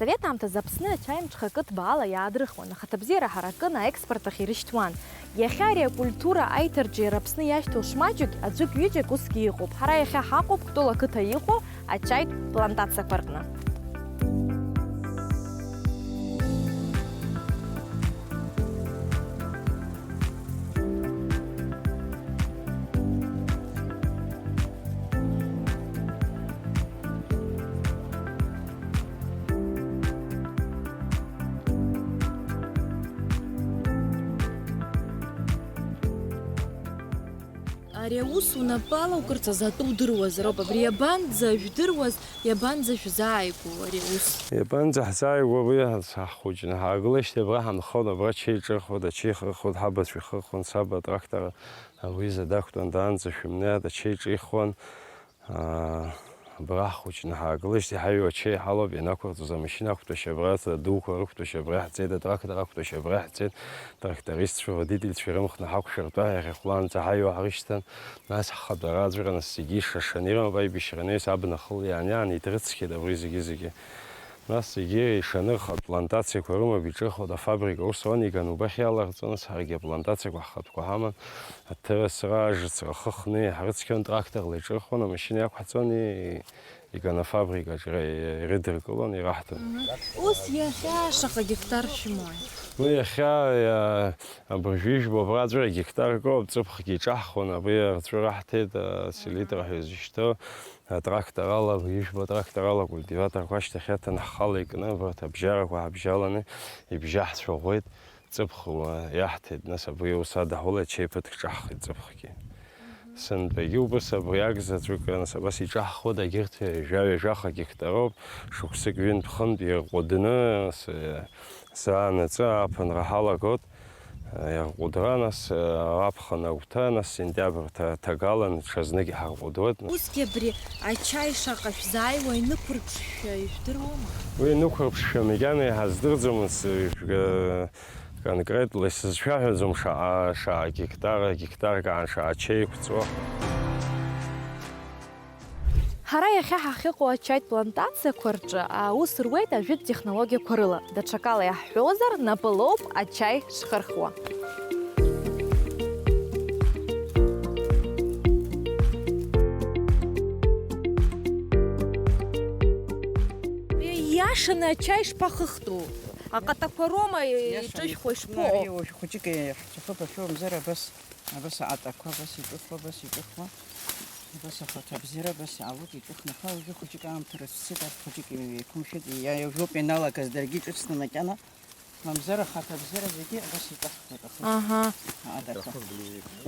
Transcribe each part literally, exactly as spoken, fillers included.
Асовет аамҭазы Аԥсны ачаи мҽхакы ҭбаала иаадрыхуан, аха аҭабзиара ҳаракын, аекспорт ахь ирышьҭуан. Иахьа ари акультура аиҭарҿиара Аԥсны иашьҭоу шмаҷук аӡәык-ҩыџьак усгьы иҟоуп. Ҳара иахьа ҳаҟоуп Кәтол ақыҭа иҟоу ачаитә плантациақәа рҟны. Ари аус унапы алаукырц азы атәы удыруазароуп. Абри иабанӡа жәдыруаз, иабанӡа шәзааигәоу ари аус? Иабанӡа ҳзааигәоу, абри ҳа-, ҳхәыҷны ҳаагылеижьҭеи абра ҳанхон, абра ачаи ҿырхуан, ачаи хырхуан, ҳабацәа ихырхуан, саб атрактор ауаҩыза дақәтәан, даанӡа шәымнеиааит, ачаи ҿихуан. Аа, абра ҳхәыҷны ҳаагылеижьҭеи ҳаҩуа ачаи ҳалоуп, ианақәырҵоз амашьына ақәтәашьа абра, адуқәа рықәтәашьа абра иаҳҵеит, атрактор ақәтәашьа абра иаҳҵеит, трактористцәа, водительцәа ирымхны ҳақәшәыртәа, иахьа хәлаанӡа ҳаҩуа ҳрышьҭан, нас ҳхатәара аӡәыр, нас зегьы ишашаны ирымоуп, аибашьра анаҩс абна хылиаан иаан идрыцқьеит абри зегьы-зегьы. Нас зегьы ишаны рхатә плантациақәа рымоуп, иҿырхуеит, афабрика ус ауан, иганы убахь иаларҵон, нас ҳаргьы аплантациақәа ҳхатәқәа ҳаман, аҭырасра, ажыцра хыхны иаҳрыцқьон, тракторла иҿырхуан, амашьына иақәҳҵон, и-, иганы афабрикаҿ ира-, ирыдыркылон, ираҳҭон. Мгм. Ус иахьа шаҟа гектар шәымои? Ну, иахьа, иа-, абыржәы ижәбо абра аӡәыр агектар акоуп, ҵыԥхгьы иҿаҳхуан, абри арҵәы раҳҭеит, а, селитра ҳәа изышьҭоу. Атракторала, ижәбо атракторала акультиваторқәа ашьҭахь иаҭан ҳхала икны, абарҭ абжьарақәа ҳабжьаланы ибжьаҳцәаӷәеит, ҵыԥх уа иаҳҭеит, нас абри аус адаҳулеит, ачаи ԥыҭк ҿаҳхит ҵыԥхгьы. Сынтәагьы убыс абри акзаҵәык, нас абас иҿаҳхуеит, агьырҭ жәаҩа-жәаха гектароуп, шықәсык ҩынтә-хынтә ирҟәыдны, с-, заанаҵы ааԥынра ҳалагот. Иарҟәыдра, нас, аԥхын агәҭа, нас, сентиабр ҭа-, ҭагалан, ҽазнык иҳарҟәыдуеит. Усгьы абри ачаи шаҟа шәзааиуа инықәырԥшшәа ижәдыруама? Уи инықәырԥшшәа макьана иҳаздырӡомызт, жәга-, конкретла исызшәаҳәаӡом шаҟа, шаҟа гектар, гектарк аан шаҟа ачаи еиқәҵоу. Ҳара иахьа ҳахьыҟоу ачаитә плантациақәа рҿы аус руеит ажәытә технологиақәа рыла. Даҽакала иаҳҳәозар, напылоуп ачаи шхырхуа. Иашаны ачаи шԥахыхтәу? Аҟатақәа роума иҿышәхуа, ишԥоу? Иашаны, ари уажә хәыҷык иаҳҵәахып, ашәоумзар, абас. Абас аҟатақәа, абас иҿыхуа, абас иҿыхуа, абас ахаҭа абзиара, абас иаалоит, иҿыхны, аха уажәы хәыҷык аамҭа рыцәцеит, арҭ хәыҷык еиқәымшәеит, иа-, иажәоуп ианалагаз даргьы иҿыцны макьана, мамзар ахаҭа абзиара зегьы абас иҿаҳхуеит, аха Аҳа. Аҟатақәа.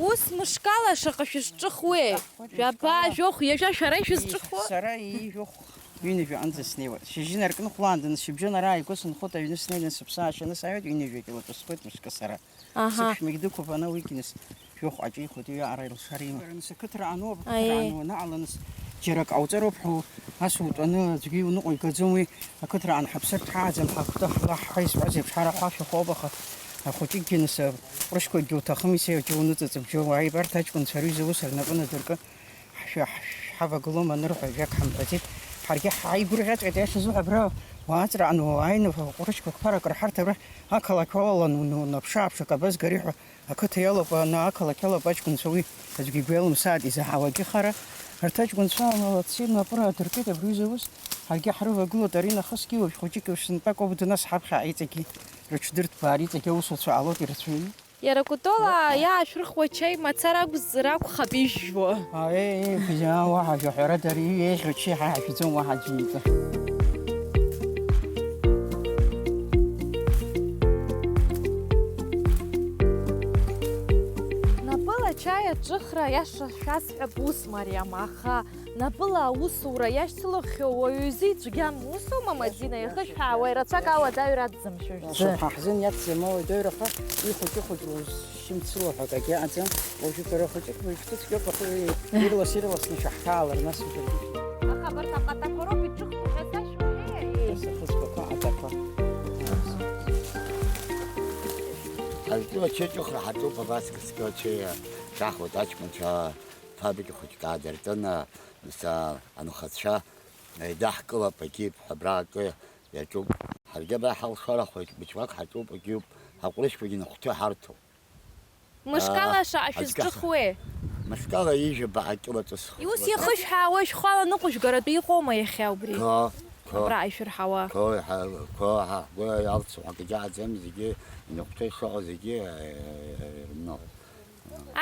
Ус мышкала шаҟа шәызҿыхуеи? Иҿаҳхуеит, жәаба, мышкала. Жәохә, ҩажәа шәара ишәызҿыхуа? Сара ҩажәохә, ҩынҩажәа аҟынӡа снеиуеит. Шьыжьынаркны хәлаанӡа, шьыбжьон ара ааигәа сынхоит, аҩны снеины сыԥсы аашаны сааиуеит, ҩынҩажәа кило ҿысхуеит мышкы сара. Аҳа. Сыԥшәмагь дықәуп, ана уигьы нас жәохә аҿихуеит, уи аҟара илшара има. Нас ақыҭра ану, ақыҭра Аиеи. Ану анаҟала, нас џьара ак ҟауҵароуп ҳәа, ас утәаны аӡәгьы уныҟәигаӡом уи, ақыҭра аан ҳаԥсырҭ ҳааӡам, ҳагәҭа ҳлаҳ ҳәа исҳәаз еиԥш, ҳара ҳахьахоуп, аха ақәыҷыкгьы нас, аҟәрышьқәакгьы уҭахым, исеиџьу уныҵыҵыбжьоу, уааибарҭ аҷкәынцәа рҩыза ус рнапы надыркы, ҳшәа-, ҳшәавагылом анырҳәа, ажәак ҳамҳәаӡеит. Ҳаргьы ҳааигәырӷьаҵәҟьеит, иашазы ҳәа абра уааҵраан уааины, ҟәрышьқәак ԥарак рҳарҭ абра ақалақь уалалан уны-, унаԥшы-ааԥшы, акы абазгари ҳәа, ақыҭа иалоуп, ана ақалақь иалоуп аҷкәынцәа, уи аӡәгьы игәы иалымсааит, изаҳауагьы хара. Арҭ аҷкәынцәа амалаци рнапы раадыркит абри аҩыза аус, ҳаргьы ҳрывагылоит, ара нахысгьы уажә хәыҷык еиԥш сынтәа акоуп, нас ҳаԥхьа иҵегьы рыҽдырҭбаар, иҵегьы аусуцәа ҟалоит ирацәаҩны. Иара Кәтола иаашәырхуа ачаи мацара акәзар акәхап ижәжәуа. Аиеи, бзиа, уаҳа жәаҳәарада ари еиӷьу ачаи ҳа ҳажәӡом уаҳа аӡәы иҵа. Напыла ачаи аҿыхра, аиаша шәасҳәап, ус мариам, аха напыла аусура иашьцылахьоу уаҩы изы ицәгьам усума, Мадина, иахышәҳәаауа, рацәак ауадаҩра аӡӡам шәыжәӡы. Ҳа ҳзын иацзама уадаҩра, аха уи хәыҷы-хәыҷла узшьымцыло ҳәа акагьы аӡам. Уажәы бара хәыҷык, уажәы ҿыцк ыҟоуп, ирлас-ирласны ишаҳҭаалар, нас уажәы. Аха абарҭ аҟатақәа роуп иҿыхтәу ҳәа сашәҳәеи? Нас ахысқәақәа, аҟатақәа. Ҳазҿу ачеиҿыхра ҳаҿуп, абас кыскьо ачеи ҿахуеит аҷкәынцәа, фабрика хәыҷык аадыртын, нас анхацәа еидаҳкылап, агьип ҳәа абра акы Иаҿуп. Ҳаргьы абра ҳалшарахоит, быжьбак ҳаҿуп, егьиуп, ҳаҟәрышьқәагьы ныхәҭы ҳарҭо. Мышкала Аа, шаҟа аӡәгьы шәызҿыхуеи? Мышкала ҩажәа баҟа кьыла ҿысхуеит. Ус иахышәҳәаауа шәхала ныҟәыжәгаратәы иҟоума иахьа убри? Қо, қо, Абра ишәырҳауа. Қо, ҳа, қо, ҳа, ҳгәы иалцу акгьы ааӡам, зегьы иныхәҭы ишыҟоу зегьы, э, э, рымно.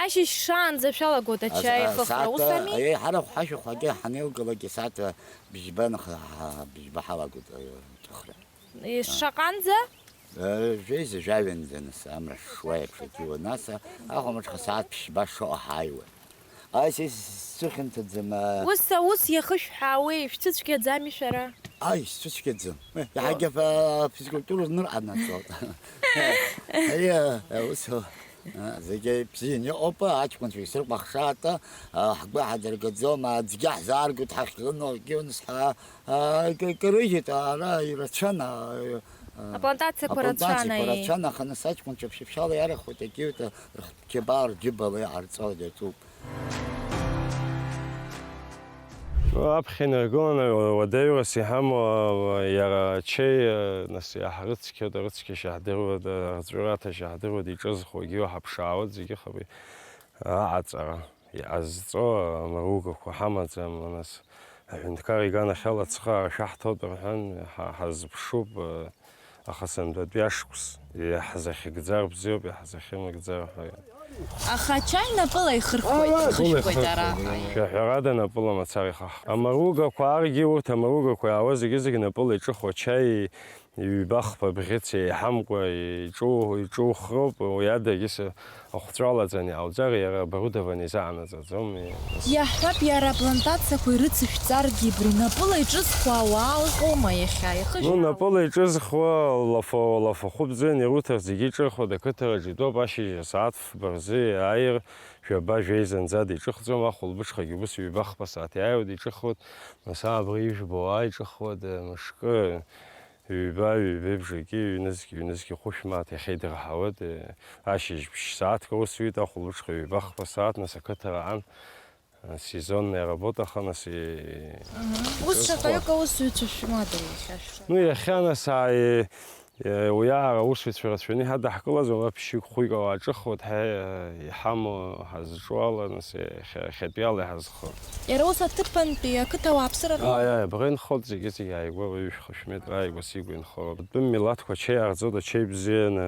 Ашьыжь шаанӡа шәалагоит ачаи Ас-, ахыхра, асааҭ, ус ами? Еиҳарахә ҳашәахәагьы ҳанеилгалак, асааҭ быжьба нх-, ҳа-, быжьба ҳалагоит, э, аҿыхра. Шаҟанӡа? Э, жәеиза жәаҩанӡа, нас, амра шшуа еиԥш егьиуа, нас, ахәамаҽха сааҭ ԥшьба шоуа ҳааиуа. Ас ис-, сцәыхьанҭаӡам, а. Ус аус иахышәҳәаауеи, шәцәыцәгьаӡами шәара? Аи, сцәыцәгьаӡам. Э, иаҳагьы аф-, афизкультура зныр анаҵо. Ари, а, аус, а, зегьы бзианы иҟоуп, аҷкәынцәа исыркәаҳшаат, а, ҳгәы ҳадыргаӡом, аӡгьы ҳзааргоит, ҳахьгылоу, егьиуа, нас, ҳа-, А, к-, кырыжьит, ара ирацәан, а, а, Аплантациақәа аплантациақәа рацәан, аиеи. Рацәан, аха нас аҷкәынцәа ԥшьышәала иарахәоит, егьиуеит, а, рхәҷабаа рџьыбала иҟарҵо иаҿуп. Аԥхьа инаргыланы уадаҩрас иҳамоу, а, иара ачеи, а, нас иаҳрыцқьоит, арыцқьашьа ҳдыруеит, а, арҵәыраҭашьа ҳдыруеит, иҿызхуагьы уаҳа ԥшаауеит, зегьы хабаҩ. Аҟаҵара иҟазҵо амаругақәа ҳамаӡам, нас, аҳәынҭқар иганахьала ацхыраара шәаҳҭоит рҳәан, ҳа-, ҳазыԥшуп, аха сынтәатәи ашықәс иаҳзахьыгӡар бзиоуп, иаҳзахьымыгӡар ҳәа. Аха ачаи напыла ихырхуеит, ихышәхуеит ара. Шәаҳәарада напыла мацара ихаҳхуеит. Амаругақәа аргьы, урҭ амаругақәа иаауа зегьы-зегьы напыла иҿыху ачаи Ҩба-хԥа бӷьыц еиҳамкәа иҿу-, иҿухроуп, уи адагьы ахәҵәа алаҵаны иҟауҵар, иара оборудование изаанаҵаӡом. Иаҳҳәап, иара аплантациақәа ирыцышәҵаргьы, абри напыла иҿызхуа ауаа ыҟоума иахьа, ихышәҳәаауа? Ну, напыла иҿызхуа лафа-, лафахәы бзианы ируҭар зегьы иҿырхуеит, ақыҭараҿы итәоуп, ашьыжь асааҭ фба рзы иааир, жәаба-жәеиза зынӡа диҿыхӡом, ахәылбыҽхагьы убыс ҩба-хԥа сааҭ иааиуеит, иҿыхуеит, нас абри ижәбо ауаа иҿыхуеит, мышкы. Ҩба, ҩбеи бжаки, ҩнызқь, ҩнызқь хәышә мааҭ иахьеидырҳауеит, э, ашьыжь ԥшь сааҭк аус уеит, ахәылбыҽха ҩба-хԥа сааҭ, нас ақыҭа раан, э, сезонная работа, аха нас, э, Мгм. Ус шаҟаҩык аусзуҩцәа шәымада иахьа шәҿы? Ну, иахьа нас, ааи, э, уиаара аусзуҩцәа рацәаны иҳадаҳкылаз, уара ԥшьҩык-хәҩык ауаа ҿыхуеит, ҳа, э, иҳамоу ҳазҿу ала, нас, э, иахьа-, иахьатәиала иҳазхо. Иара ус аҭыԥантәи ақыҭа ауааԥсыра рыла? Ааи, ааи, абра инхоит зегьы-зегьы ааигәа, уаҩы шәхышә метр ааигәа сигәа инхо. Атәым милаҭқәа ачеи аарҵоит, ачеи бзианы,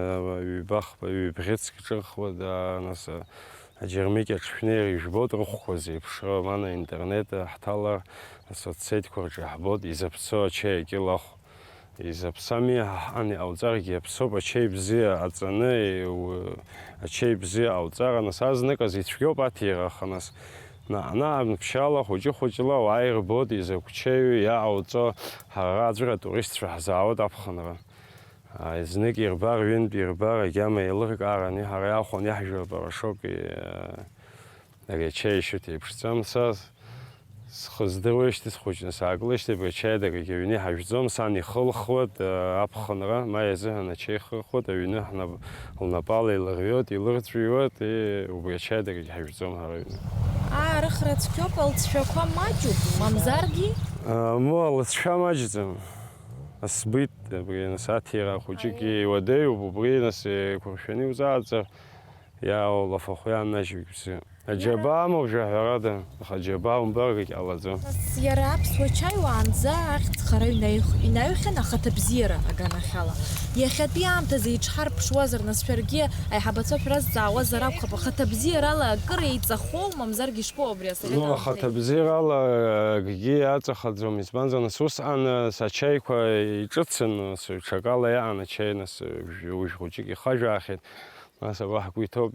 ҩба-хԥа, ҩбӷьыцк ҿырхуеит, аа, нас, аџьармыкьа аҿшәнеир ижәбоит рыхәқәа зеиԥшроу, мана интернет ҳҭалар, асоцсетьқәа рҿы иаҳбоит, изаԥсоу ачеи акьылахә. Изаԥсами, ҳан иҟауҵаргьы иаԥсоуп, ачеи бзиа аҵаны, иу-, ачеи бзиа ҟауҵар, нас азныказ ицәгьоуп аҭира, аха нас наҟ-наҟ анԥшьала, хәыҷы-хәыҷла ауаа ирбоит изакә чеиу иаҟауҵо, ҳара аӡәыр атуристцәа ҳзаауеит аԥхынра. А, знык ирбар, ҩынтә ирбар, агьама еилыркаараны ҳара иаахәаны иаҳжәуа апарашок, и-, Ари ачаи ишьыҭ еиԥшӡам, са схы здыруеижьҭеи, схәыҷны сааглоижьҭеи абри ачаи адагагьы аҩны иҳажәӡом, сан ихылхуеит, аԥхынра, ма иазыҳәан ачаи ихырхуеит, аҩны ҳнап-, лнапала илырҩуеит, илырҵәиуеит, и, убри ачаи адагагьы ҳажәӡом ҳара аҩны. Аарыхра цәгьоуп, лҵшәақәа маҷуп, мамзаргьы? Аму, лыҵшәа маҷӡам. Сбеит, абри, нас, аҭира хәыҷык иуадаҩуп, убри, нас, еиқәыршәаны иузааӡар, Иаау, лафахәы иааннажьуеит бзиа. Аџьабаа амоуп, жәаҳәарада, аха аџьабаа умбаргагь ҟалаӡом. Нас иара аԥсуа чаи уаанӡа ахьӡ хара инаҩх-, инаҩхьан ахаҭабзиара аганахьала. Иахьатәи аамҭазы иҽҳарԥшуазар, нас шәаргьы аиҳабацәа шәразҵаауазар акәхап, ахаҭабзиарала акыр еиҵахоу, мамзаргьы ишԥоу абри асовет Ну, аамҭеи? Ахаҭабзиарала акгьы аҵахаӡом, избанзар, нас усҟан, нас, ачаиқәа иҿыцын, нас, ҽакала иаан ачаи, нас, уж-, уж хәыҷык ихажәаахьеит. Нас абра ҳгәы иҭоуп,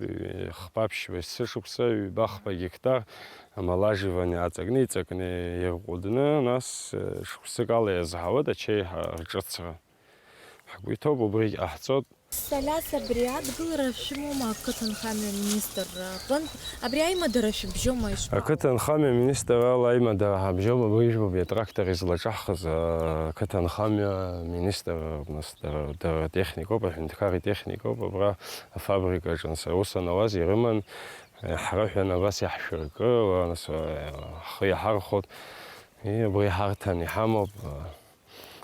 хԥа ԥшьба есышықәса, ҩба-хԥа гектар амалаживание аҵакны, иҵакны ирҟәыдны, нас, э, шықәсык ала иазҳауеит ачеиҳа рҿыцра. Ҳгәы иҭоуп, убригь ҟаҳҵоит. Салиас, абри адгылара шәымоума ақыҭанхамҩа аминистрра аҟынтә? Абри аимадара шәыбжьоума, ишԥа? Ақыҭанхамҩа аминистрра ала аимадара ҳабжьоуп, абри ижәбоуп иатрактор излаҿаҳхыз, ақыҭанхамҩа аминистр, нас, дара, дара техникоуп, аҳәынҭқар итехникоуп, абра афабрикаҿы, нас, аус анауаз ирыман, ҳрыҳәан абас иаҳшәыркы, нас, ҳхы иаҳархәот. И, убри ҳарҭан иҳамоуп.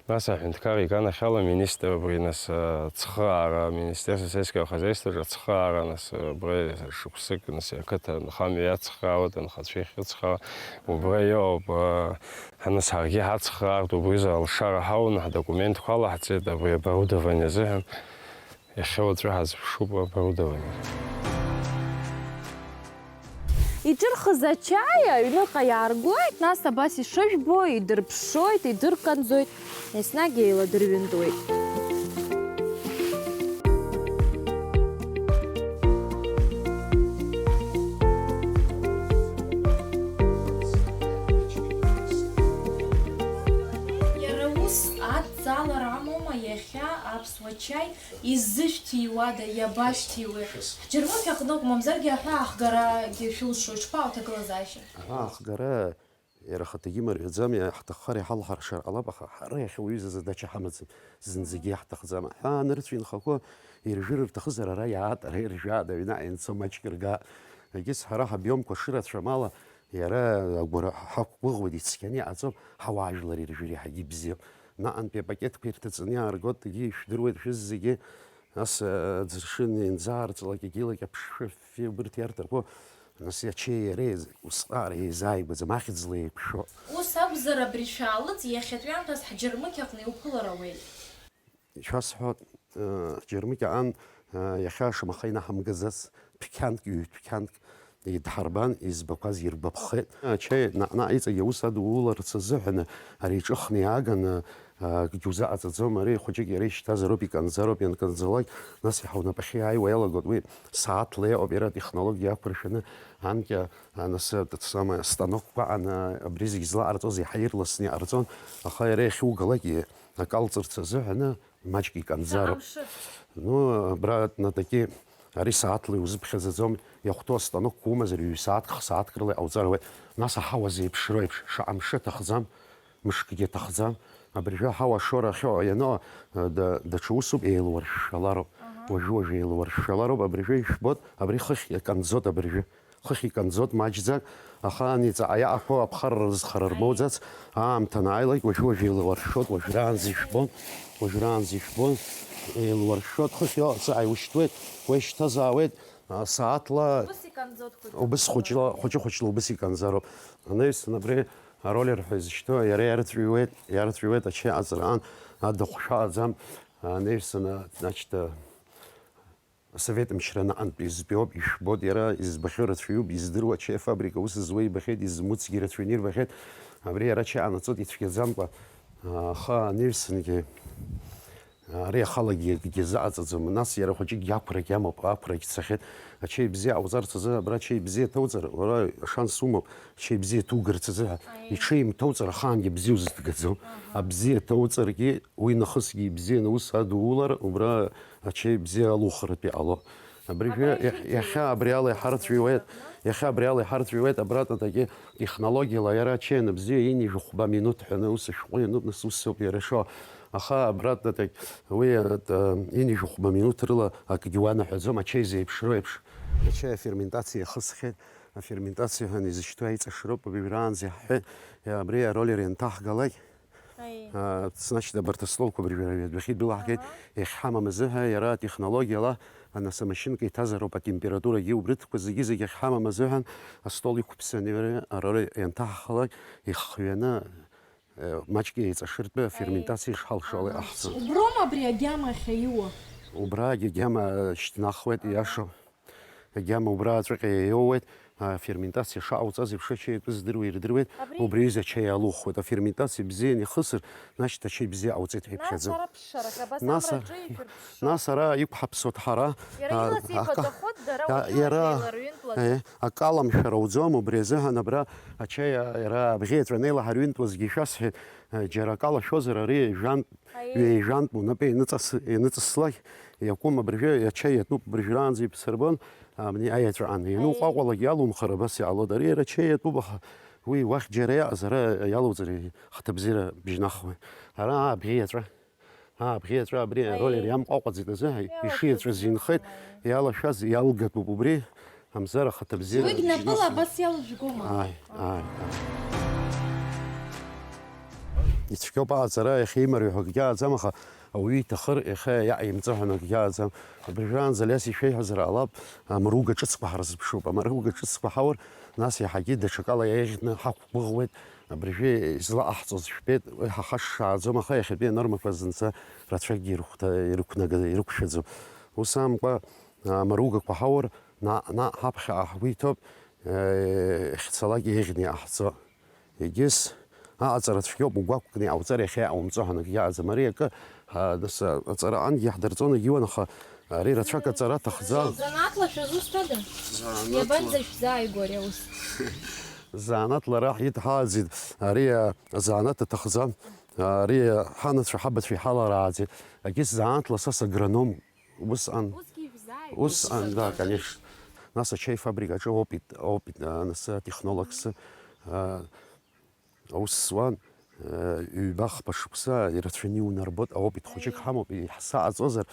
Нас аҳәынҭқар иганахьала аминистр абри, нас, ацхыраара, Министерство сельского хозяйстваҿы ацхыраара, нас, абри шықәсык, нас, ақыҭа анхамҩа иацхраауеит, анхацәа ихьыцхраауа, убра иоуп, а, нас ҳаргьы ҳацхраартә, убризы алшара ҳауны, ҳдокументқәа алаҳҵеит, абри оборудование азыҳәан. Иахьа уаҵәы ҳазԥшуп оборудование. Иҿырхыз ачаи аҩныҟа иааргоит, нас абас ишыжәбо, идырԥшшоит, идырканӡоит, еснагь еиладырҩынтуеит. Иара ус адҵалара амоума иахьа аԥсуа чаи изышәҭиуада, иабашьҭиуеи? Ҳџьармыкьа аҟны акәмамзаргьы аҳәаа ахгарагьы шәылшоит, шԥаҟоу аҭагылазаашьа? Аҳәаа ахгара иара ахаҭагьы мариаӡам, иа-, ҳҭаххар иҳалҳаршар ҟалап, аха ҳара иахьа уаҩызаҵә адача ҳамаӡам, зынӡагьы иаҳҭахӡам. Аҳәаа анырцә инхақәо иржәыр рҭахызар, ара иаат, ара иржәаат, аҩны ааинцо маҷк рга. Егьыс ҳара ҳобиомқәа шырацәам ала, иара агәра ҳақәгәыӷуеит, ицқьаны иҟаҵоуп, ҳауаажәлар иржәыр иаҳагьы ибзиоуп. Наҟантәи апакетқәа ирҭаҵаны иааргоит, егьи ишәдыруеит шәыззегьы, нас, аӡыршы инзаарҵалак, егьилак аԥшшәы ффи убырҭ иарҭаху, нас ачеи иареи усҟар еизааигәаӡам, ахьӡла еиқәшәо. Ус акәзар, абри шәаалыҵ, иахьатәи аамҭаз ҳџьармыкьаҟны иуԥылар ауеит. Ишәасҳәоит, э, ҳџьармыкьаҟан, э, иахьа шамаха инаҳамгаӡац, дәқьанк, ҩ-дәқьанк идҳарбан, избақәаз ирбаԥхеит. Ачаи наҟ-наҟ иҵегь аус адуларц азыҳәаны, ари иҿыхны иааганы, акгьы узаҟаҵаӡом, ари хәыҷык иара ишьҭазароуп, иканӡароуп, ианканӡалак, нас иаҳа унапахьы иааиуа иалагоит, уи сааҭла иҟоуп, иара атехнологиа иақәыршәаны, анкьа, а, нас, т-, самое, станокқәа аҟаны, абри зегь злаҟарҵоз иаҳа ирласны иҟарҵон, аха иара иахьугалак, и-, акалҵырц азыҳәаны, маҷк иканӡароуп. Шаҟа мшы. Ну, абра, на, таки, ари сааҭла иузыԥхьаӡаӡом, иахәҭоу астанокқәа умазар, ҩ-сааҭк, х-сааҭк рыла иҟауҵар ауеит. Нас аҳауа зеиԥшроу еиԥш, шаҟа мшы аҭахӡам, мышкгьы аҭахӡам. Абыржәы аҳауа ашоура ахьыҟоу иану, да-, даҽа усуп, еилуаршәшәалароуп. Аҳа. Уажәы-уажәы еилуаршәшәалароуп, абыржәы ишәбоит, абри хыхь иканӡоит абыржәы. Хыхь иканӡоит маҷӡак, аха ани ҵаҟа иаақәоу аԥхарра рызхара рмоуӡац, аамҭа анааилак, уажәы-уажәы еилуаршәшәоит, уажәраанӡа ишәбон, уажәраанӡа ишәбон, еилуаршәшәоит, хыхь иаҟаца ааиушьҭуеит, уеишьҭазаауеит, а, сааҭла. Убыс иканӡоит хәыҷы. Убыс хәыҷла, хәыҷы-хәыҷла убыс иканӡароуп. Анаҩсан абри ароллер ҳәа изышьҭоу, иара иарҵәиуеит, иарҵәиуеит, ачаи аҵраан, адыхәшәа аӡам, анаҩсан, значит, Асовет мчра наҟынтә избоит, ишәбоит, иара избахьоу рацәаҩуп, издыруа ачаи афабрика аус зуа ибахьеит, изымуцгьы рацәаҩны ирбахьеит. Абри иара ачаи анаҵоит ицәгьаӡамкәа, аха анаҩсангьы ари ахалагьы акгьы азыҟаҵаӡом. Нас иара хәыҷыкгьы ақәрагь амоуп, ақәрагь цахьеит. Ачаи бзиа ҟауҵарц азы абра ачаи бзиа ҭауҵар, уара шанс умоуп, ачаи бзиа ҭугарц азы ҳәа. Аиеи. Иҽеимҭауҵар ахаангьы бзиа узыҭгаӡом. Аҳа. Абзиа ҭауҵаргьы уи нахысгьы ибзианы аус адуулар, убра ачаи бзиа алухратә иҟало. Абыржәы Абра иахь-, иахьа абри ала иҳарҵәиуеит, иахьа абри ала иҳарҵәиуеит, обратно-таки технологиала иара ачаи анбзиа ини жәохәба минуҭ ҳәа ус ашәҟәы иануп, нас ус ауп иара ишо. Аха обратно-таки уи, э, ини жәохәба минуҭ рыла акгьы уанаҳәаӡом, ачаи зеиԥшроу еиԥш. Ачаи аферментациа иахысхьеит, аферментациа ҳәа изышьҭоу аиҵашроуп, абыжәраанӡа иаҳҳәеит, абри ароллер ианҭаҳгалак, Аиеи. А, значит, абарҭ астолқәа абыржәы ҩадахьы идәылаҳгеит, Аҳа. Иахьҳамам азыҳәа, иара атехнологиала, анасамашьынка иҭазароуп, атемпературагьы убрҭқәа зегьы-зегьы ахьҳамам азыҳәан, астол иқәԥсаны иара арара ианҭаҳхалак, ихҩаны, э, маҷк еиҵашыртәы, Аиеи. Аферментациа ишҳалшо ала Аҳа. Иҟаҳҵон. Уброума абри агьама ахьаиуа? Убрагь агьама шьҭнахуеит, Аҳа. Иашоуп. Агьама убра аҵәҟьа иаиоуеит, аферментациа шаҟауҵаз еиԥш ачаи атәы здыруа ирдыруеит, Абри убри аҩыза ачаи алухуеит. Аферментациа бзианы ихысыр, значит, ачаи бзиа ҟауҵеит ҳәа Нас иԥхьаӡоуп. Ара ԥшшарак, абас Нас амра а-, аҿы ишәырԥшшо. Нас ара иқәҳаԥсоит ҳара, Иара а, илас ака-, еиқәаҵәахоит, дара а, уажәы иара, еиларҩынтуазар. Е, акаламшәара уӡом, убри азыҳәан абра ачаи, а, иара абӷьы еҵәа анеилаҳарҩынтуазгьы ишәасҳәеит, а, џьара акалашәозар ари жәантә Аиеи. Ҩажәантә унапы ианыҵас-, ианыҵыслак, иакәым абыржәы ачаи иатәуп, абыржәраанӡа ибсырбон, абни аеҵәа ан. Иану Аиеи. Ҟәаҟәалагьы иалумхар абас иҟалоит. Ари иара ачаи иатәуп, аха уи уахь џьара иаҟаз ара иалоуҵар ихаҭабзиара бжьнахуеит. Ара аабӷьы иаҵәа, аабӷьы иаҵәа абри Аиеи. Ароллер иамҟәаҟәаӡеит азы, Иалашәаз ишиаҵәаз инхеит, инхома, аиеи. Иалашәаз иалгатәуп убри. Амзар ахаҭа бзиара Уигь напыла бжьнахуеит. Абас иалжәгома? Ааи, ааи, ааи. Ицәгьоуп аҟаҵара, иахьа имариоу акгьы ааӡам, аха ауаҩы иҭахыр, иахьа иаҟаимҵо ҳәа акгьы ааӡам. Абыржәраанӡа Алиас ишәеиҳәазар ҟалап, амаруга ҿыцқәа ҳарзыԥшуп. Амаруга ҿыцқәа ҳаур, нас иаҳагьы даҽакала еиӷьны ҳақәгәыӷуеит. Абыржәы излаҟаҳҵоз жәбеит, уи ҳахашшааӡом, аха иахьатәи анормақәа зынӡа рацәакгьы ирыхәҭа-, ирықәнага-, ирықәшәаӡом. Ус амкәа, амаругақәа ҳаур, наҟ-наҟ ҳаԥхьаҟа ҳгәы иҭоуп, е, иахьцалак еиӷьны иҟаҳҵо. Егьыс, аҟаҵара цәгьоуп, угәақәкны иҟауҵар, иахьа иҟаумҵо ҳәа акгьы аӡам. Ари акы, а, нас, а, аҵара анкьагьы ҳдырҵон, егьи уанаха, ари рацәак аҵара аҭахӡам. Занааҭла шәызусҭада? Занааҭла. Иабанӡашәзааигәоу ари аус? Занааҭла ара ҳидҳалаӡит, ари, а, занааҭ аҭахӡам, ари, а, ҳанацәа, ҳабацәа иҳаларааӡеит. Егьыс занааҭла са сагроном. Усҟан. Усгьы ишәзааигәоу. Усҟан, да, конечно. Нас ачаи фабрикаҿы опит, опит, а, нас атехнологс, а, аус зуан, а, ҩба-хԥа шықәса ирацәаны иунарбоит, аопит хәыҷык ҳамоуп, иаҳзааӡозар,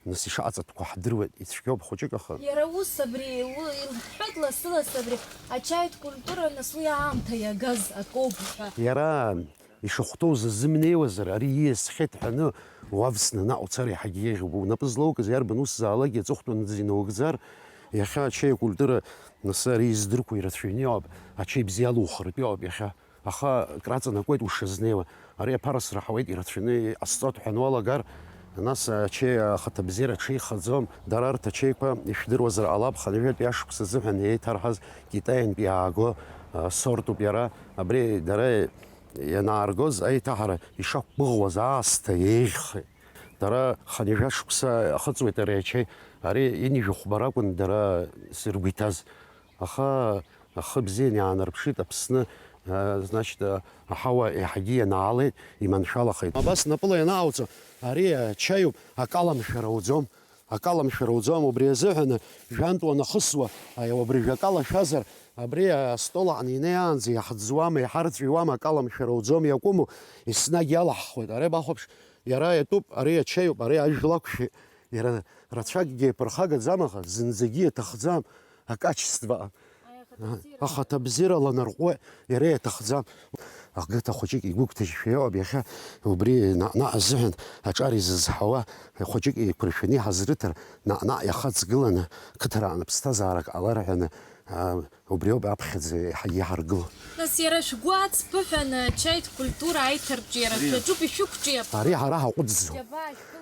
нас ишаҟаҵатәқәа ҳдыруеит, ицәгьоуп хәыҷык, аха. Иара ус абри, у-, илҳәоит лассы-лассы абри ачаитә культура, нас уи аамҭа иагаз акоуп ҳәа. Иара ишахәҭоу зазымнеиуазар, ари ииасхьеит ҳәаны уавсны наҟ уцар иаҳагьы еиӷьуп. Унапы злоукыз иарбан усзаалакгьы аҵыхәтәанӡа инаугӡар, иахьа ачаи акультура, нас, ари издырқәо ирацәаҩны иҟоуп, ачаи бзиа алухыртә иҟоуп иахьа. Аха краҵанакуеит ушазнеиуа. Ари аԥара сраҳауеит, ирацәаҩны иҟасҵоит ҳәа ануалагар, нас ачаи ахаҭабзиара аҽеихаӡом. Дара арҭ ачаиқәа ишәдыруазар ҟалап, хынҩажәатәи ашықәс азыҳәан еиҭарҳаз Китаиантә иааго, а, сортуп иара. Абри дара ианааргоз аиҭаҳара ишақәгәыӷуаз аасҭа еиӷьхеит. Дара хынҩажәа шықәса ахыҵуеит ари ачаи. Ари ҩынҩажәи хәба ракәын дара зыргәы иҭаз. Аха ахы бзианы иаанарԥшит Аԥсны, а, значит, а, аҳауа еиҳагьы ианаалеит, иманшәалахеит. Абас напыла ианаауҵо, ари ачаиуп, акаламшәара уӡом. Акаламшәара уӡом, убри азыҳәан жәантә уанахысуа, аи, убри жәакалашәазар, абри астол аҟны инеиаанӡа иаҳӡуама, иҳарҵәиуама, акаламшәара уӡом, иакәыму, еснагь иалаҳхуеит. Ара бахәаԥш, иара иатәуп, ари ачаиуп, ари ажәла ақәшәеит. Иара рацәакгьы иаԥырхагаӡам, аха зынӡагьы иаҭахӡам акачествоҟа. Ахаҭабзиара ланарҟәуеит, иара иаҭахӡам. Ақыҭа хәыҷык игәыгәҭажьшәа иҟоуп иахьа, убри наҟ-наҟ азыҳәан аҿар изызҳауа хәыҷык еиқәыршәаны иҳазрыҭар, наҟ-наҟ иахаҵгыланы, қыҭараан ԥсҭазаарак ҟалар ҳәаны, а, убриоуп аԥхьаӡа иҳа-, иҳаргыло. Нас иара шәгәы ацԥыҳәаны ачаитә культура аиҭарҿиара шәаҿуп, ишәықәҿиап. Ари ҳара ҳаҟәыҵӡом. Џьабаа шәгылоуп.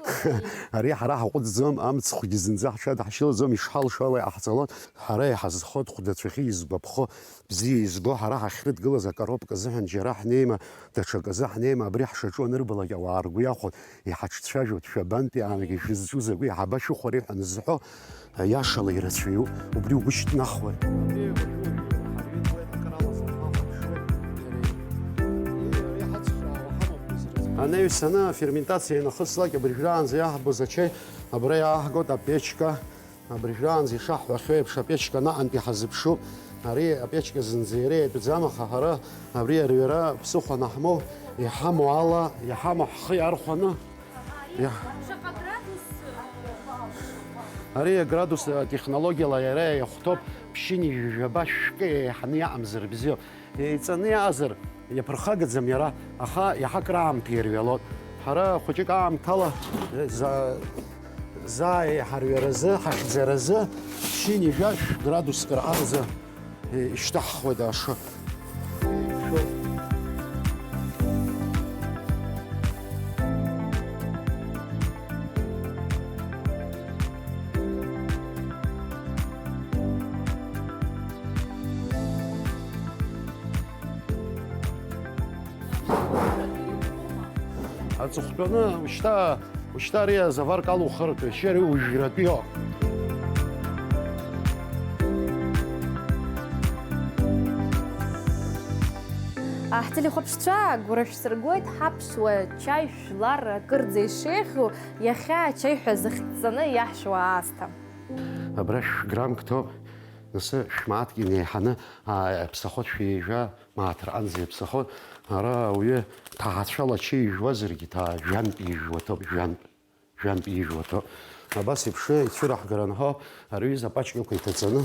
Ари ҳара ҳаҟәыҵӡом, амцхәгьы зынӡа ҳҽадаҳшьылаӡом, ишҳалшо ала иҟаҳҵалон. Ҳара иҳазхоит хәдацәахьы изгәаԥхо, бзиа изго, ҳара ҳахьрыдгылаз акоробка азыҳәан џьара ҳнеима, даҽакы азы ҳнеима, абри ҳшаҿу анырбалак ауаа ргәы иахәон, иҳаҽцәажәоит, шәабантәи аанагеи шәызҿу закәи, ҳабашәыхәари ҳәа анызҳәо, аиашала ирацәаҩуп, убри угәы шьҭнахуеит. Анаҩс аны аферментациа ианахыслак, абыржәраанӡа иаҳбоз ачаи абра иааҳгоит апечка. Абыржәраанӡа ишаҳҳәахьоу еиԥш, апечка наҟынтәи ҳазыԥшуп. Ари апечка зынӡа иара иатәӡам, аха ҳара абри арҩара ԥсыхәа анаҳмоу, иҳамоу ала, иҳамоу ҳхы иархәаны, иаҳ-, Шаҟа градус? Ари аградус, а, технологиала иара иахәҭоуп, ԥшьынҩажәи жәаба шәкы еиҳаны иаҟамзар бзиоуп. Еиҵаны иаазар, иаԥырхагаӡам иара, аха иаҳа краамҭа ирҩалоит. Ҳара хәыҷык аамҭала, за-, заа ҳарҩаразы, ҳахьӡаразы, ԥшьынҩажәи жәаф градуск рҟынӡа ишьҭаҳхуеит ашы. Аҵыхәтәаны, ушьҭа, ушьҭа ари азаварк алухыртә, ешьа ари ужәратәиоуп. Ҳтелехәаԥшцәа, агәра шәсыргоит, ҳаԥсуа чаи жәлар акырӡа ишеиӷьу, иахьа ачаи ҳәа зыхьӡҵаны иаҳшәуа аасҭа. Абра шә-граммк ҭоуп, нас шә-мааҭк инеиҳаны, аа, иаԥсахоит, шәи жәа мааҭ рҟынӡа иаԥсахоит. Ара ауаҩы ҭаацәала ачаи ижәуазаргьы, ҭаа жәантә ижәуа ҭоуп, жәантә, жәантә ижәуа ҭоуп. Абас еиԥш ицәыраҳгар анҳәо, ари ҩыза апачкақәа иҭаҵаны,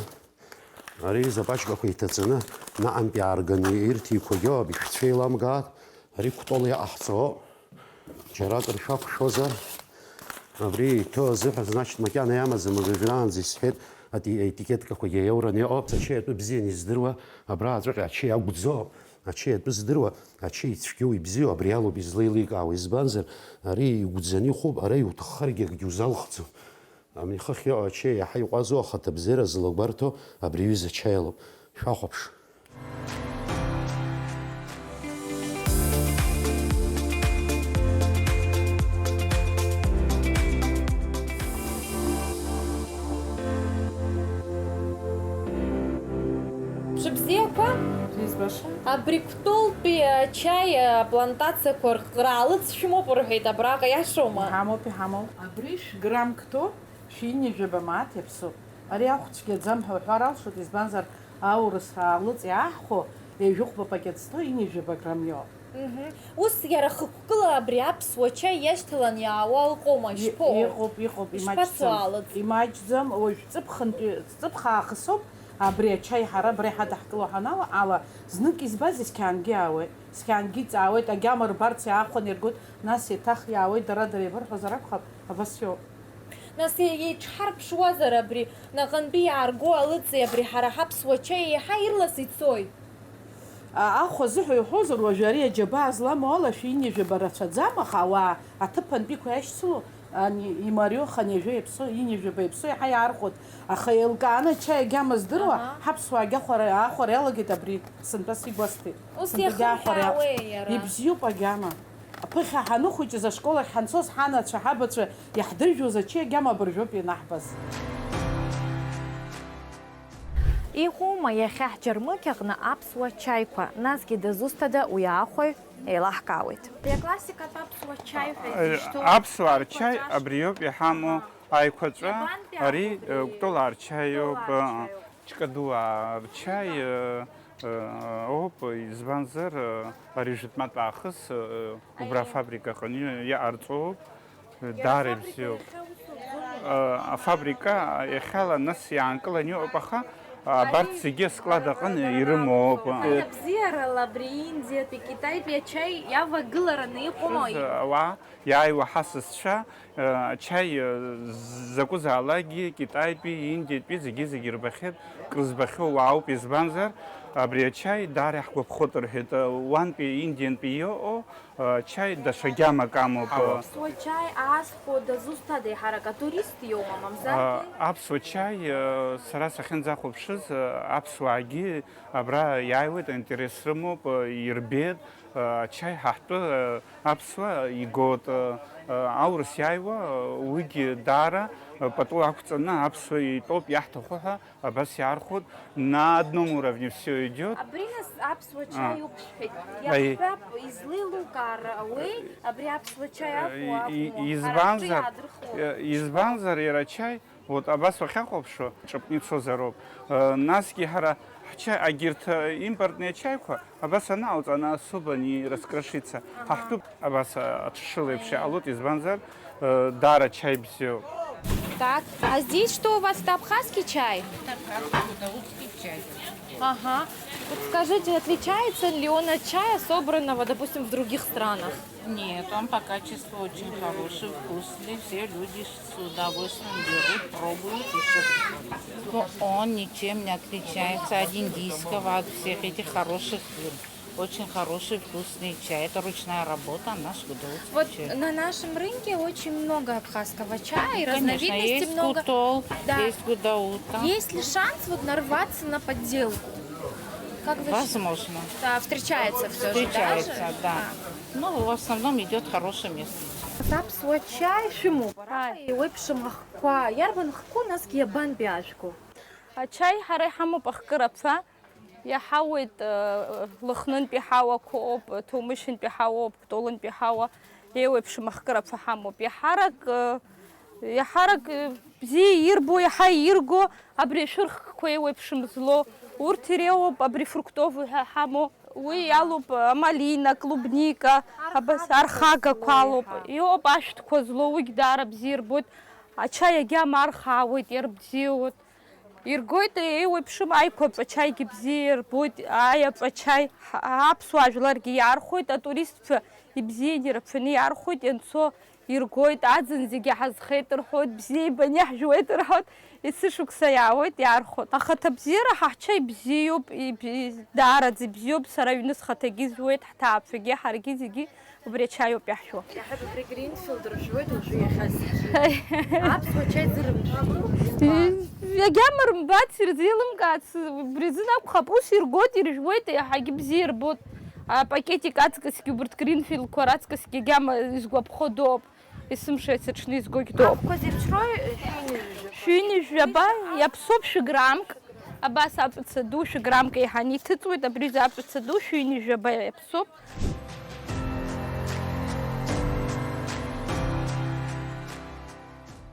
ари ҩыза апачкақәа иҭаҵаны, наҟынтә иаарганы ирҭиқәагьы ауп, ишәцәеиламгааит. Ари кәтол иаҟаҳҵо, џьаракыр шәақәшәозар, абри иҭәу азыҳәа, значит, макьана иамаӡам, абри уажәраанӡа исҳәеит, ати-, аетикеткақәагьы иаураны иҟоуп. Ачаи атәы бзианы издыруа, абра аҵәаҟьа ачаи агәӡоуп, ачаи атәы здыруа, ачаи ицәгьоу ибзиоу абри алоуп излеиликаауа, избанзар, ари игәӡаны ихәуп, ара иуҭаххаргьы акгьы узалхӡом. Ами, ихыхь иҟоу ачаи иаҳа иҟәазу ахаҭабзиара злагәарҭо абри аҩыза ачаи алоуп. Шәахәаԥш. Шәыбзиақәа? Шәызбаша. Абри Кәтолтәи ачаи аплантациақәа рхкыра аалыҵ шәымоуп рҳәеит, абраҟа иашоума? Иҳамоуп, иҳамоуп. Абри шәграмм кҭо, шәи ҩынҩажәаба мааҭ иаԥсоуп. Ари ахә цәгьаӡам ҳәа уҳәар алшоит, избанзар, аурыс аалыҵ иааҳхәо ҩажәихәба пакет зҭо ҩынҩажәаба грамм иоуп. Мгм. Ус иара хықәкыла абри аԥсуа чаи иашьҭалан иаауа ыҟоума, и-, ишԥоу? Иҟоуп, иҟоуп, ишԥацо имаҷӡам. Аалыҵ? Имаҷӡам, уажә ҵыԥхынтәи, ҵыԥх аахысоуп абри ачаи ҳара абра иҳадаҳкыло ҳанала ала, знык избаз есқьаангьы иаауеит, есқьаангьы иҵаауеит, агьама рбарц иаахәаны иргоит, нас еиҭах иаауеит, дара-дара еибырҳәозар акәхап, абас иоуп. Нас, е-, еиҿҳарԥшуазар абри, наҟынтәи иаарго алыҵи абри ҳара ҳаԥсуа чаи еиҳа ирлас ицои? А, ахә азыҳәа иуҳәозар, уажәы ари аџьабаа зламоу ала шәи ҩынҩажәаба рацәаӡам, аха ауаа аҭыԥантәиқәа иашьцыло, ани, имариоу хынҩажәа иаԥсоу, ҩынҩажәаба иаԥсоу иаҳа иаархәоит. Аха еилкааны ачаи агьама здыруа, аҳа, ҳаԥсуаагьы ахәара, аахәара иалагеит абри, сынтәа сигәасҭеит. Ус сынтәагьы аахәара иалагеит. Иахыԥхьаауеи иара? Ибзиоуп агьама. Ԥыхьа ҳаныхәыҷыз ашкол ахь ҳанцоз ҳанацәа, ҳабацәа иаҳдыржәуаз ачаи агьама абыржәоуп ианаҳбаз. Иҟоума иахьа ҳџьармыкьаҟны аԥсуа чаиқәа, насгьы дызусҭада уи аахәаҩ? Еилаҳкаауеит. Иаклассикатә аԥсуа чаи ҳәа изышьҭоу аԥсуаа рчаи аиқәаҵәа абриоуп иҳамоу аиқәаҵәа. Иабантәи ари, аиқәаҵәа? Кәтолаа рчаиоуп, Кәтолаа рчаиоуп. Ҷкадуаа рчаи, Ауп, избанзар, ари жәытәнатә аахыс, убра афабрика аҟны иҟарҵоуп, даара ибзиоуп. Афабрика иахьала нас иаанкыланы иҟоуп, аха абарҭ зегьы асклад аҟны ирымоуп. Абзиарала абри Индиатәи, Китаитәи ачаи иавагылараны иҟоума? Ауаа Иааиуа ҳасасцәа, э, ачаи, э, закәызаалакгьы Китаитәи, Индиатәи зегьы-зегьы ирбахьеит, крызбахьоу уаауп, избанзар, абри ачаи даара иаҳгәаԥхоит рҳәеит, э, уантәи Индиантәи иҟоу, э, ачаи даҽа гьамак амоуп. Аԥсуа чаи аазхәо дызусҭада, иаҳарак атурист иоума, мамзаргьы? А, аԥсуа чаи, э, сара сахьынӡахәаԥшыз, э, аԥсуаагьы абра иааиуеит, аинтерес рымоуп, э, ирбеит, э, ачаи ҳаҳтәы, э, Аԥсуа игоит, э, э, аурыс иааиуа, э, уигьы даара, э, пату ақәҵаны аԥсуа итәоуп, иаҳҭаху ҳәа абас иаархәоит, на одном уровне всё идёт. Абри нас аԥсуа чаи уқәшәеит. Аи. Иаҳҳәап, излеилукаар ауеи абри аԥсуа чаи акәу, и-, акәу? И-, избанзар, ҳара ҳҿы иаадырхуоу. Э, избанзар, иара ачаи Вот абас уахьахәаԥшуа, ҿыпны ицозароуп. Э, насгьы ҳара ҳча-, агьырҭ, э, импортные ачаиқәа, абас анаауҵ, она особо не раскрошится. Ага. Ҳаҳтәуп, абас, э, аҽшыла еиԥш иҟалоит, избанзар, э, даара чаи бзиоуп. Так, а здесь что у вас? Это абхазский чай? Это абхазский гудаутский чай. Ага. Вот скажите, отличается ли он от чая, собранного, допустим, в других странах? Нет, он по качеству очень хороший, вкусный. Все люди с удовольствием берут, пробуют, ещё приходят. Но он ничем не отличается от индийского, от всех этих хороших фирм. Очень хороший, вкусный чай. Это ручная работа, наш гудаутский чай. Вот на нашем рынке очень много абхазского чая, и разновидностей много. Ну, конечно, есть Кутол, да, есть Гудаута. Есть ли шанс вот нарваться на подделку? Как вы считаете? Возможно. Да, встречается всё же, да? Встречается, да. А. Ну, в основном идёт хороший местный чай. Аԥсуа чаи шәымоуп, ара еиуеиԥшым ахқәа. Иарбан хқәоу, насгьы иабантәи аажәгоу? Ачаи ҳара иҳамоуп ахкырақәа. Иаҳауеит, э, Лыхнынтәи ҳауақәоуп, Ҭоумышьынтәи ҳауоуп, Кәтолынтәи ҳауа еиуеиԥшым ахкырақәа ҳамоуп. Иаҳарак, э, иаҳарак, э, бзиа ирбо, иаҳа ирго, абри ашәырхкқәа еиуеиԥшым злоу, урҭ иреиуоуп, абри фруктовый ҳәа ҳамоу, уи иалоуп, э, амалина, клубника, абас архагақәа алоуп. Иоуп ашәҭқәа злоу, уигь даара бзиа ирбоит. Ачаи агьама архаауеит, иарбзиоуп. Иргоит, еиуеиԥшым аиқәаҵәа чаигьы бзиа ирбоит, аиаҵәа чаи ҳа-, аԥсуаа жәларгьы иаархәоит, атуристцәа ибзианы ирацәаны иаархәоит, ианцо иргоит, аӡын зегьы ҳазхеит рҳәоит, бзиа ибаны иаҳжәуеит рҳәоит, есышықәса иаауеит, иаархәоит. Ахаҭабзиара ҳа ҳчаи бзиоуп, иб-, даараӡа ибзиоуп, сара аҩны схаҭагьы зжәуеит, ҳҭаацәагьы, ҳаргьы зегьы. Убри ачаиоуп иаҳшәо. Иаҳҳәап, абри Гринфилд ржәуеит уажәы иахьа зегьы. Аԥсуа чаи зырымшәо. Иагьама рымбац, ирзеилымкаац, убри азын акәхап, ус иргоит, иржәуеит, еиҳагьы бзиа ирбоит. Апакетик аҵкысгьы, убырҭ Гринфилдқәа раҵкысгьы агьама изгәаԥхо доуп. Есымша есыҽны изгогь доуп. Ахқәа зеиԥшроу шәи ҩынҩажәаба. Шәи ҩынҩажәаба, иаԥсоуп шәы граммк. Абас аҵәца ду шәы граммк еиҳаны иҭыҵуеит, абри аҵәца ду шәи ҩынҩажәаба иаԥсоуп.